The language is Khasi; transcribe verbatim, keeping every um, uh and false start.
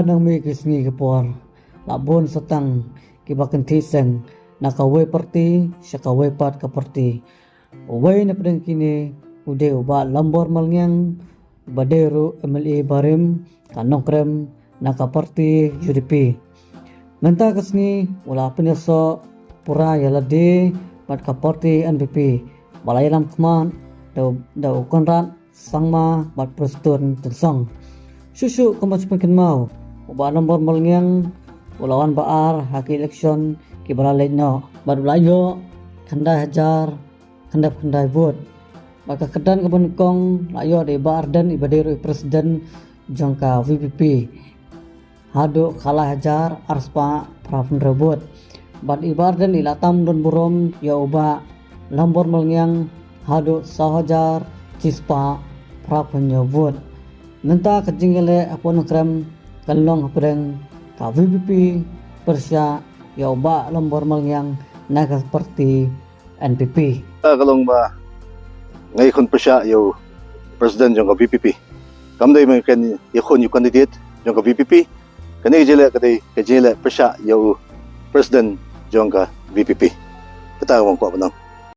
Nangmih ki sngi ki por la bun satang kiba kynthih seng na kawei parti sha kawei pat ka parti. Uwei na pdeng kine u dei u Bah Lambor Malngiang, uba dei ruh M L A barim ka Nongkrem na ka parti U D P. Mynta ka sngi u la pynïasoh pura ïa lade bad ka parti N P P, ba la ïalam khmat da u, da u Conrad Sangma bad Prestone Tynsong. Shuh shuh kumba shu pynkynmaw, u Bah Lambor Malngiang u la wan ba ar ha ki election kiba la leit noh bad u la ïoh khyndai hajar khyndai phew khyndai vote. Bad ka kyrdan kaba nyngkong la ïoh da i Bah Ardent, iba dei ruh i president jong ka V P P, haduh khyndai hajar arspah phra phew hynriew vote. Bad i Bah Ardent i la tam don burom ïa u Bah Lambor Malngiang haduh saw hajar shispah phra phew hynñiew vote. Mynta ka jingïaleh hapoh Nongkrem kan long hapdeng ka V P P pyrshah ïa u Bah Lambor Malngiang na ka parti N P P. Ka long ba nga ïakhun pyrshah ïa u president jong ka V P P. Kam dei ba nga ïakhun ïa u candidate jong ka V P P. Kane ka jingïaleh ka dei ka jingïaleh pyrshah ïa u president jong ka V P P. Kata ka bang kwah ban ong.